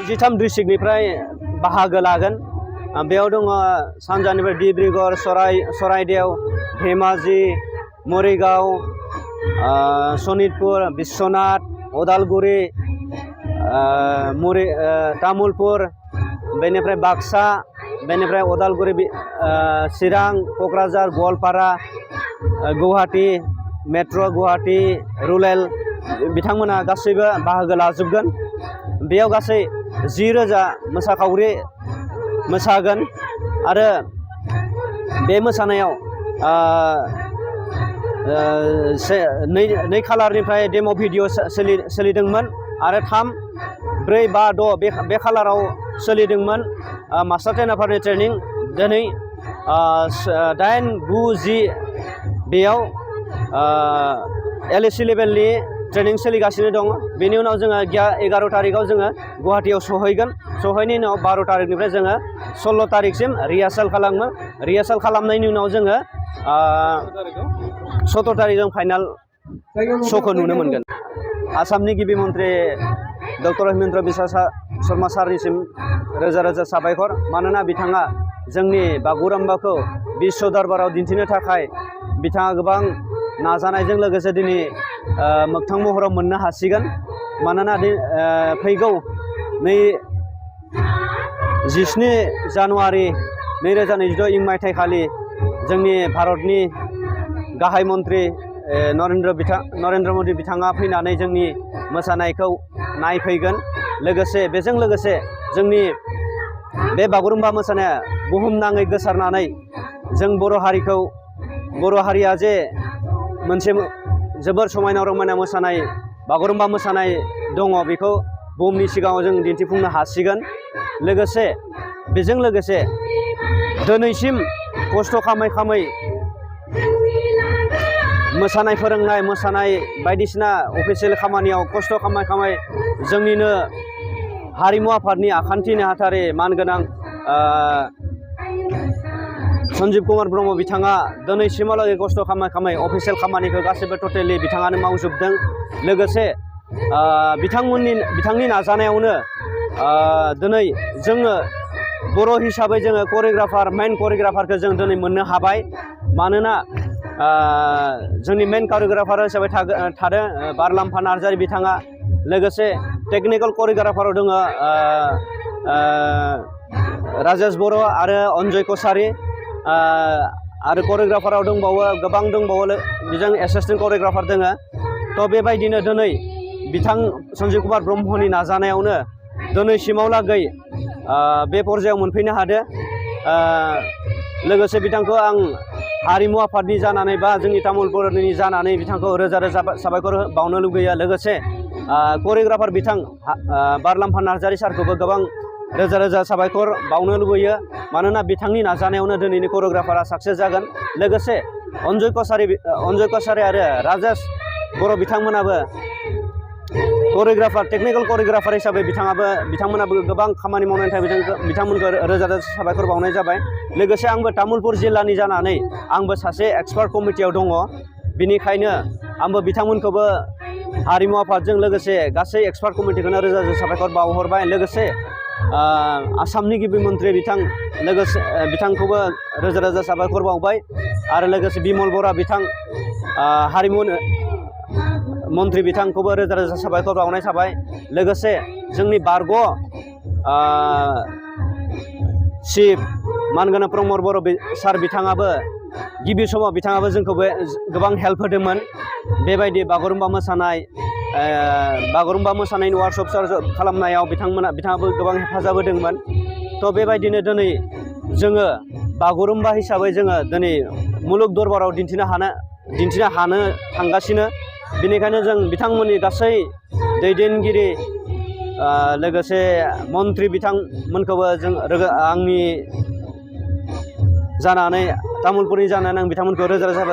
जिथाम डिस्ट्रिक्टनिफ्राय बाहागो लागोन। बेयाव दङ सानजानिफ्राय डिब्रुगड़, सराइदेव, धेमाजि, मरिगाव, सनितपुर, बिश्वनाथ, उदालगुरि, तामुलपुर, बेनिफ्राय बाक्सा, बेनिफ्राय उदालगुरि, चिरां, क'क्राझार, गवालपारा, गुवाहाटी मेट्र', गुवाहाटी रुरेल बिथांमोना गासैबो बाहागो लाजोबगोन। बेयाव गासै 10,000 मोसाखावरि मोसागोन आरो बे मोसानायाव 2 खालारनिफ्राय डेम' भिडिअ सोलिदोंमोन आरो 3, 4, 5, 6 बे खालाराव सोलिदोंमोन मास्टार ट्रेनारफोरनि ट्रेनिं। दिनै 8, 9, 10 बेयाव LAC लेभेलनि ट्रेनिं सोलिगासिनो दं। बेनि उनाव जोङो 11 तारिखआव जोङो गुवाहाटीयाव सहैगोन। सहैनायनि उनाव 12 तारिखनिफ्राय जोङो 16 तारिखसिम रिहार्सेल खालामो। रिहार्सेल खालामनायनि उनाव जोङो 17 तारिखजों फाइनाल श'खौ नुनो मोनगोन। आसामनि गिबि मन्त्रि डक्टर हिमन्त बिश्व शर्मा सारनिसिम रोजा रोजा साबायखर। मानोना बिथाङा जोंनि बागुरुम्बाखौ बिश्व दरबाराव दिन्थिनो थाखाय बिथाङा गोबां नाजानायजों लोगोसे दिनै मोगथां महराव मोननो हासिगोन। मानोना फैगौ 17 जानुवारि 2022 इं मायथाइखालि जोंनि भारतनि गाहाय मन्त्रि नरेन्द्र मदि बिथाङा फैनानै जोंनि मोसानायखौ नायफैगोन। बेजों लोगोसे जोंनि बे बागुरुम्बा मोसानाया बुहुमनाङै गोसारनानै जों बर' हारिया जे मोनसे जोबोर समायना रमायना मोसानाय बागुरुम्बा मोसानाय दङ, बेखौ बुहुमनि सिगाङाव जों दिन्थिफुंनो हासिगोन। बेजों लोगोसे दिनैसिम खस्थ' खामै मोसानाय फोरोंनाय, मोसानाय बायदिसिना अफिसियेल खामानियाव खस्थ' खामै जोंनिनो हारिमु आफादनि आखान्थि नेहाथारि मानगोनां सन्जीब कुमार ब्रह्म बिथाङा दिनैसिमहालागै खस्थ' खामै अफिसियेल खामानिखौ गासैबो टटेलि बिथाङानो मावजोबदों। लोगोसे बिथांनि नाजानायावनो दिनै जोङो बर' हिसाबै जोङो मेन करिय'ग्राफारखौ जों दिनै मोननो हाबाय। मानोना जोंनि मेन करिय'ग्राफार हिसाबै थादों बारलाम्फा नार्जारि बिथाङा। लोगोसे टेकनिकेल करिय'ग्राफाराव दङ राजेश बर' आरो अनजय कसारि। आरो करिय'ग्राफाराव गोबां दंबावो बेजों एसिस्टेन्ट करिय'ग्राफार दङ। थ' बेबायदिनो दिनै बिथां सन्जीब कुमार ब्रह्मनि नाजानायावनो दिनैसिमावलागै बे पर्यायाव मोनफैनो हादो। लोगोसे बिथांखौ आं हारिमु आफादनि जानानै बा जोंनि तामुलपुरनि जानानै बिथांखौ रोजा रोजा साबायखर बावनो लुगैयो। लोगोसे करिय'ग्राफार बिथां बारलाम्फा नार्जारि सारखौबो गोबां रोजा रोजा साबायखर बावनो लुबैयो। मानोना बिथांनि नाजानायावनो दिनैनि करिय'ग्राफारा साक्सेस जागोन। लोगोसे अनजय कसारि आरो राजेश बर' बिथांमोनाबो टेकनिकेल करिय'ग्राफार हिसाबै बिथांमोनाबो गोबां खामानि मावनायनि थाखाय बिथांमोनखौ रोजा रोजा साबायखर बावनाय जाबाय। लोगोसे आंबो तामुलपुर जिल्लानि जानानै आंबो सासे एक्सपार्ट कमिटियाव दङ। बिनिखायनो आंबो बिथांमोनखौबो हारिमु आफादजों लोगोसे गासै एक्सपार्ट कमिटिखौनो रोजा रोजा साबायखर बावहरबाय। लोगोसे आसामनि गिबि मन्त्रि बिथांखौबो रोजा रोजा साबायखर बावबाय। आरो लोगोसे बिमल बरा बिथां हारिमु मन्त्रि बिथांखौबो रोजा रोजा साबायखर बावनाय थाबाय। लोगोसे जोंनि बारग' चिफ मानगोनां प्रमद बर' सार बिथाङाबो गिबि समाव बिथाङाबो जोंखौबो गोबां हेल्प होदोंमोन। बेबायदि बागुरुम्बा मोसानायनि वार्कशप खालामनायाव बिथाङाबो गोबां हेफाजाब होदोंमोन। थ' बेबायदिनो दिनै जोङो बागुरुम्बा हिसाबै जोङो दिनै मुलुग दरबाराव दिन्थिनो हानो थांगासिनो। बेनिखायनो जों बिथांमोननि गासै दैदेनगिरि लोगोसे मन्त्रि बिथांमोनखौबो आंनि जानानै तामुलपुरनि जानानै आं बिथांमोनखौ रोजा रोजा